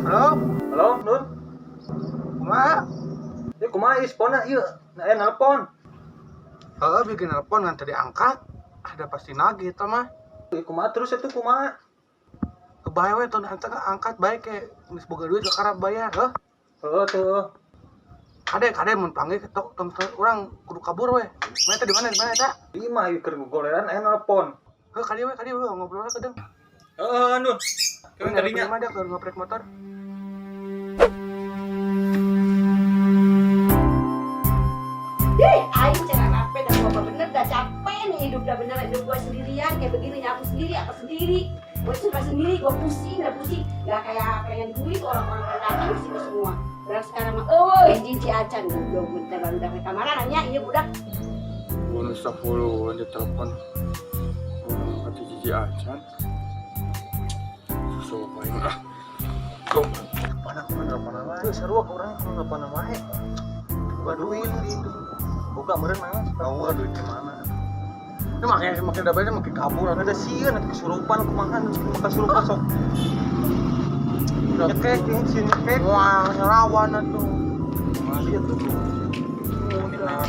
Halo, Halo, Nun. Kumaha? Ya kumaha ieu spona ieu? Nah, aya nelpon. Heeh, bikin nelpon ngan tadi angkat. Ada pasti nagih eta mah. Ieu kumaha terus itu kumaha? Bae we tong angkat angkat bae ke geus boga duit kakara bayar, heuh. Heeh tuh. Kade kade mun panggil tong tong urang kudu kabur we. Mana teh di mana eta? Ieu mah ieu keur gogoleran aya nelpon. Heuh, kade we ngobrol kadang. Heeh, Nun. Keur tadinya. mah dia keur ngoprek motor. Ih, aing cara rape dah gua bener dah capek nih hidup dah bener hidup gua sendirian kayak begini nyapu sendiri apa sendiri. Gua serba sendiri, gua pusing, dah pusing. Gak kayak pengen duit orang-orang pada datang ke sini semua. Orang sekarang mah, oh, jiji acan goblok bentar baru udah ke kamaran nanya, iya budak. Bonus 10 di telepon. Kata jiji acan. Susah paling ah. Kok Mana kumaha nelpon wae? Sarua ka urang kumaha nelpon wae. Boga duit gitu. Boga meureun mana? Tahu duit di mana. Ini makin makin dabanya makin kabur. Ada sieun atuh kesurupan kumaha kumaha kesurupan sok. Nyekek ini sieun nyekek. Wah, ngelawan atuh. Kumaha ieu tuh?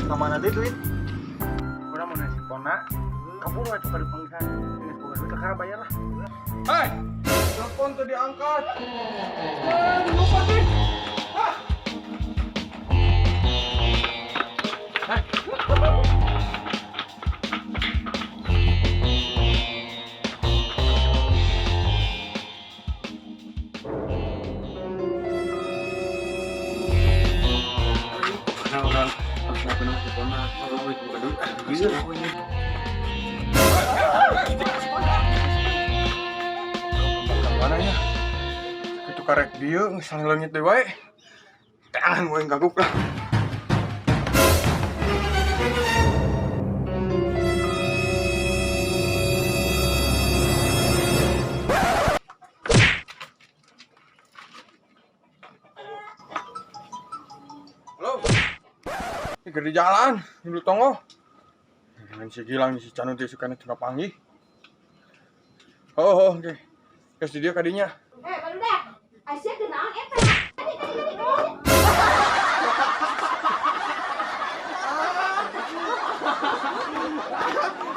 Ka mana deui duit? Urang mau nasi pona. Kabur we tuh ka dipanggihan. Geus boga duit kakara bayar lah. Hei, telepon tuh diangkat. Eh, lupa sih. Hah? Hah? Nah, orang harus ngapain nasi pona. Kalau itu bukan duit, ah, bisa aku ini. Mana ya? Itu karek dia ngesaling leungit deui wae. Tangan gue gaguk lah. Halo. Ini keur di jalan, di tonggo. Dengan si Gilang, si Canu teh sukana cenah panggih. Oh, oke. Geus di dieu kadinya. Eh, barudak. Aisyah kenaon eta? Tadi tadi tadi.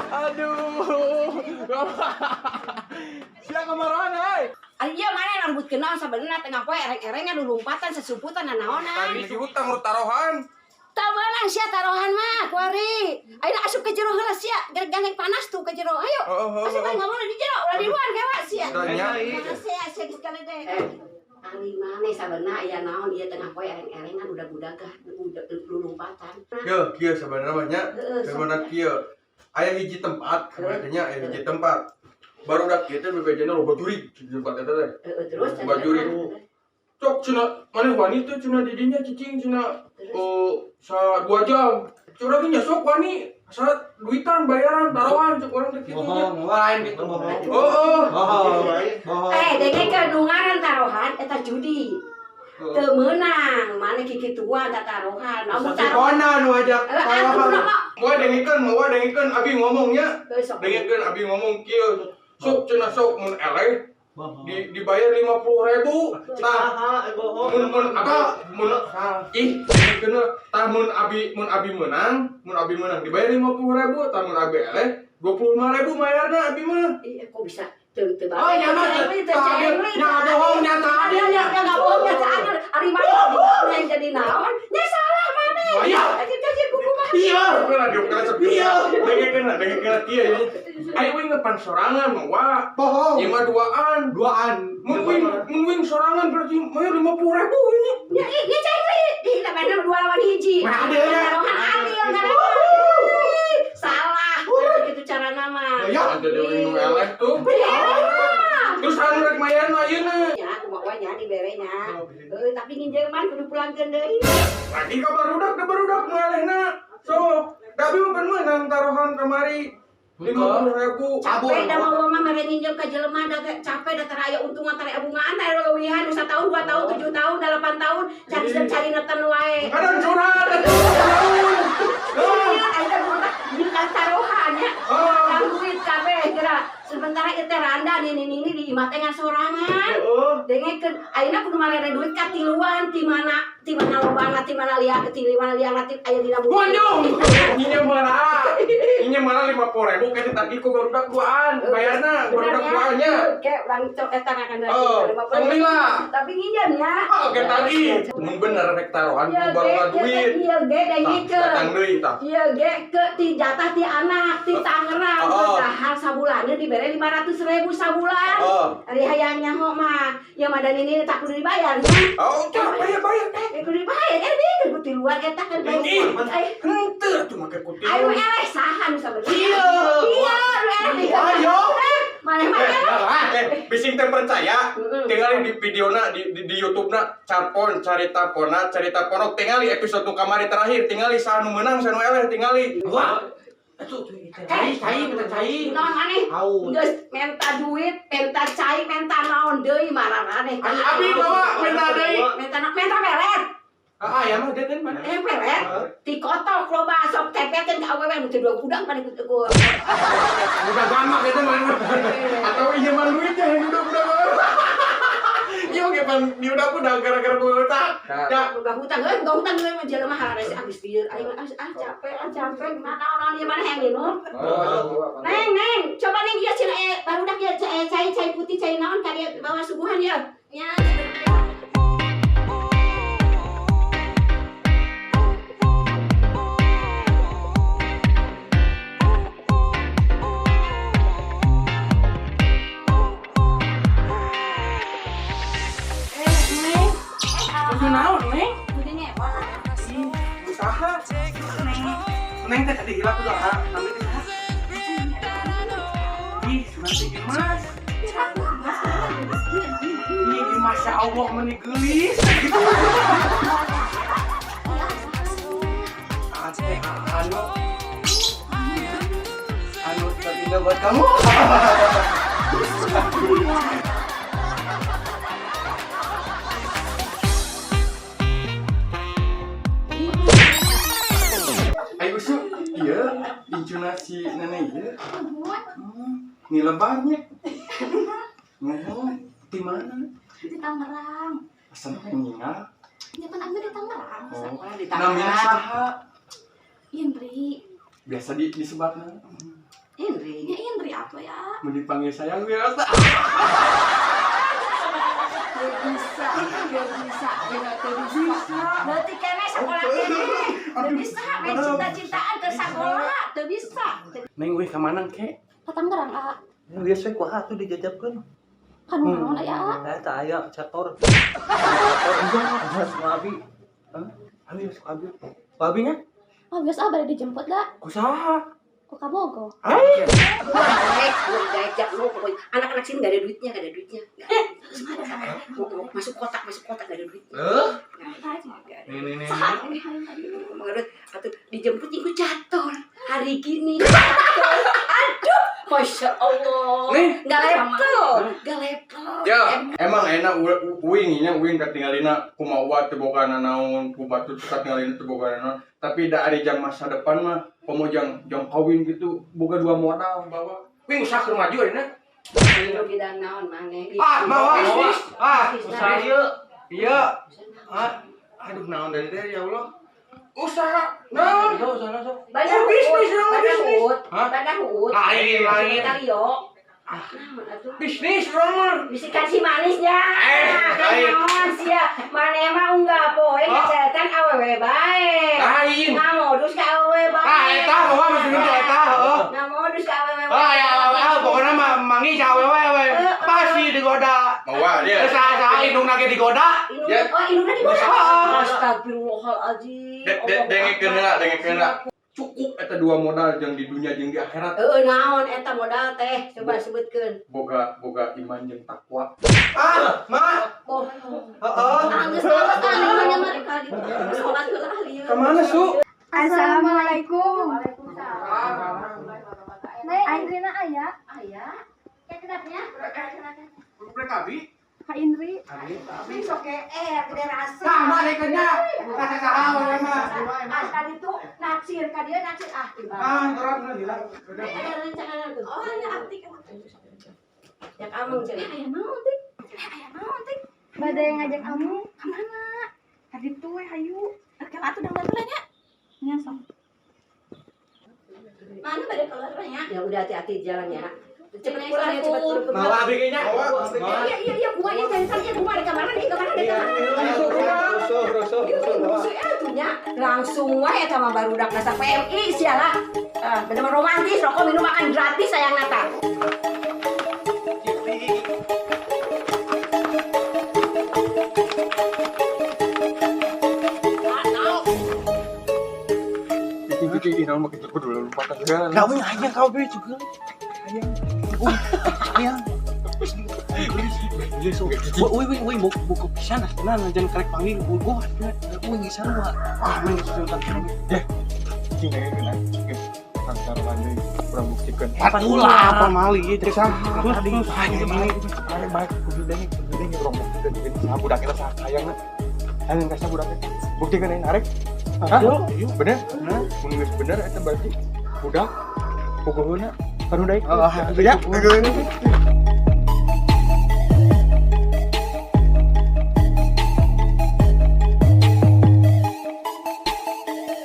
Aduh. Sia kemarahan, hei. Ari ieu mana yang rambut kenaon sabenerna tengah poe ereng-erengnya lulumpatan sesumputan nanaonan. Tadi si hutang urut taruhan. Teu meunang sia taruhan mah kuari. Ayeuna asup ke jero heula sia, gandeng panas tuh ke jero. Ayo. Oh, oh, oh, Asup oh. aing ngomong di jero, ulah di luar gewa sia. Tanya. Panas sia sia geus galede. Ari maneh sabenerna aya naon ieu tengah poe ereng-erengan udah-udagan, udah lulumpatan. Kieu, kieu sebenarnya banyak. Heeh, Sebenarnya kieu. Aya hiji tempat, sebenarnya aya hiji tempat. Baru udah kieu teh bebejana loba jurig di tempat eta teh. Heeh, terus Loba jurig. Cok cenah maneh wani teh cenah di dinya cicing cenah oh sa 2 jam. Curang ge nyasok wani sa duitan bayaran taruhan cek urang teh kitu nya. Bohong, lain gitu bohong. Oh, oh. Bohong, bohong. Eh, denge nungaran taruhan eta judi. Teu meunang, maneh kikituan ta taruhan. Amun Si taruhan. Pona nu ajak Eh, atuh taruhan. mah. Moal dengikeun abi ngomongnya. Heuh, sok. Dengikeun abi ngomong kieu. Sok cenah sok mun eleh di dibayar 50.000. Tah bohong. mun mun abi mun ih dengikeun tah mun abi menang dibayar 50.000, tah mun abi eleh 25.000 mayarna abi mah. Ih, kok bisa teu teu Oh, nya mah teu teu adil. Nya bohong, nya teu adil, nya. Nya nggak bohong, nya teu adil. Ari maneh yang jadi naon? Nya salah maneh. Iya. Kaji kuku mah. Iya. Lah diukeun sok. Iya. Dengikeun kieu ya. Ayo wing ngepan sorangan mah wa. Bohong. Ieu mah duaan. Duaan. Mun wing sorangan berarti mayar 50.000 ini. Nya ih, nya cai ih, da bener dua lawan hiji. Mah adil, ya. Taruhan adil karena salah. Gitu cara nama. Ya, Jadi wing nu eleh tuh. Terus anu rek mayarna ayeuna. Ya, kumaha nya diberenya. Heuh, tapi nginjeman kudu pulangkeun deui. Lagi ka barudak da barudak nu elehna. Sok, da abi mah pan meunang taruhan kamari 50.000. Cabur. Capek dah mau mah mere nginjem ka jelema da capek da tara aya untungan tara aya bungaan tara leuwihan nu satahun 2 tahun 7 tahun 8 tahun cari cari neten wae. Kadang curhat atuh. Iya, aing teh bukan jeung taruhan nya. Ah. Kang duit kabeh geura. Sementara ieu teh randa nini-nini di imah teh ngasorangan. Dengekeun ayeuna kudu marere duit ka tiluan ti mana lobana ti mana liang ti mana liang ti aya dina buku. Bonjong. Nyinya marah. Nyinya marah 50.000 kayak ditagih ku barudak duaan. Bayarna barudak duaannya. Oke, urang cok eta ngakan Oh, lah. Tapi nginjem ya. Oke tadi. Mun bener rek taruhan ku barudak duit. Iya ge dengekeun. Datang deui tah. Iya ge ke ti jatah ti anak ti Tangerang dahar sabulannya dibere 500.000 sabulan. Ari hayang nyaho mah ya madan ini tak kudu dibayar nya. Oh, bayar bayar. Kudu dibayar kan dia ku tiluan eta kan bayar. Henteu atuh make ku tiluan. Ayo eleh saha nu sabenerna. Iya. Iya, nu eleh. Ayo. Maneh mah Bising teh percaya. Tingali di videona di YouTube-na Carpon carita pona carita ponok tingali episode nu kamari terakhir tingali saha nu meunang saha nu eleh tingali. Wah. Atuh cai cai minta cai. Naon maneh? Geus menta duit, menta cai, menta naon deui maraneh. Abi bawa menta deui. Menta menta pelet. Ah, ya mah deun mana? Pelet. Ti kotok loba sok tepekeun ka awewe nu teu dua gudang maneh ku. Udah gamak eta mah. Atau ieu mah duit teh budak-budak. Ieu ge pan di udah gara-gara hutang. Ya, boga hutang euy, boga hutang euy mah jelema hararese abis lieur aing mah ah capek mana naon ieu maneh yang minum. Neng, neng, coba neng ieu cenah barudak ieu cai cai putih cai naon ka dieu bawa suguhan ieu. Nya. Neng teh tadi hilap udah ah, ambil teh saha? Ih, sunat Imas. Ih, Masya Allah meni geulis gitu. Ate anu anu terindah buat kamu. Iya, incuna si nenek ieu. Ini lebarnya. Ngomong di mana? Di Tangerang. Asa ninggal. Ya kan ambil di Tangerang. Oh. Namina saha? Indri. Biasa di disebatna. Indri. Ya Indri apa ya? Mun dipanggil sayang biasa. Bisa, bisa, bisa. Berarti kene sekolah kene. Teu bisa main cinta-cintaan ke sekolah, teu bisa. Neng euy ka mana ke? Ka Tangerang, ah. Geus we kumaha atuh dijajabkeun. Kan naon aya? Eta aya cator. Cator sama abi. Hah? Abi masuk abi. Abi nya? Ah, biasa bade dijemput da. Ku saha? Ku kabogo. Ai. Anak-anak sini enggak ada duitnya, enggak ada duitnya. Masuk kotak, enggak ada duitnya. Heuh. Nih nih. Atau dijemput ikut cator hari gini. Aduh, Masya Allah. Nggak level, nggak level. Ya, emang enak uing nya uing katingalina kumawa teu boga nanaon, ku batur katingalina teu boga nanaon. Tapi da ari jang masa depan mah komo jang jang kawin gitu boga dua modal bawa. Uing usaha keur maju ayeuna. Bidang naon maneh? Ah, mawa bisnis. Ah, usaha ieu. Iya. Ah, aduh naon dari teh ya Allah. Usaha naon? Usaha sok. Banyak bisnis, bisnis. Hah? Lain, lain. Ah, bisnis urang mah. Bisi kasih manisnya. Lain. Naon sia? Maneh mah unggah poe ngecetan awewe bae. Lain. Ngamodus ka awewe bae. Ah, eta bawa maksudna teh eta, heuh. Ngamodus ka awewe bae. Ah, ya, pokoknya mah mangi ka awewe we. Pasti digoda. Mawa dia. Saha-saha indungna ge digoda. Oh, indungna digoda. Astagfirullahalazim. Dengekeun heula, dengekeun heula. Cukup eta dua modal jeung di dunia jeung di akhirat. Heeh, naon eta modal teh? Coba sebutkeun. Boga boga iman jeung takwa. Ah, mah. Bohong. Heeh. Ah, geus salat ah mereka gitu. Salat heula lieu. Ka mana, Su? Assalamualaikum. Waalaikumsalam. Neng Andrina aya? Aya. Ya kenapnya? Mereka abi. Kak Indri. Abi sok gede rasa. Tah, mah nya. Kata saha we mah. Ah, tadi tuh Naksir ka dia naksir ah tiba. Ah, terang gila. Ada rencana tuh. Oh, aya aktik. Ya kamu Eh, cenah. aya naon tik? Eh, aya naon tik? Bade ngajak kamu. Ka mana? Tadi tuh we hayu. Rek atuh dang lah nya. Nya sok. Mana bade keluar nya? Ya udah hati-hati jalan ya. Cepet pulang ya, cepet pulang. Mawa abg nya. Iya iya iya, gua ya jangan sampai gua ada kamar nih, kamar ada kamar. Rusuh, rusuh, rusuh. Langsung wae eta mah barudak dasar PMI sialah. Ah, bener romantis, rokok minum makan gratis sayang Nata. Cicing cicing naon make kudu lompatan segala. Kau ini hayang kau beli juga. Hayang. Hayang. Woi woi woi buku pisan ah tenan jangan karek panggil gua gua geus sarua. Ah main geus sarua. Cicing kayak gini. Tangkar deui urang buktikan. Ulah apa mali ieu cek sam. Tadi Balik balik kudu deui kudu deui urang buktikan jeung saha budak eta saha hayangna. Hayang ka saha budak eta. Buktikan aing arek. Hah? Bener? Mun geus bener eta berarti budak puguhna kanu daek. Oh, Ya.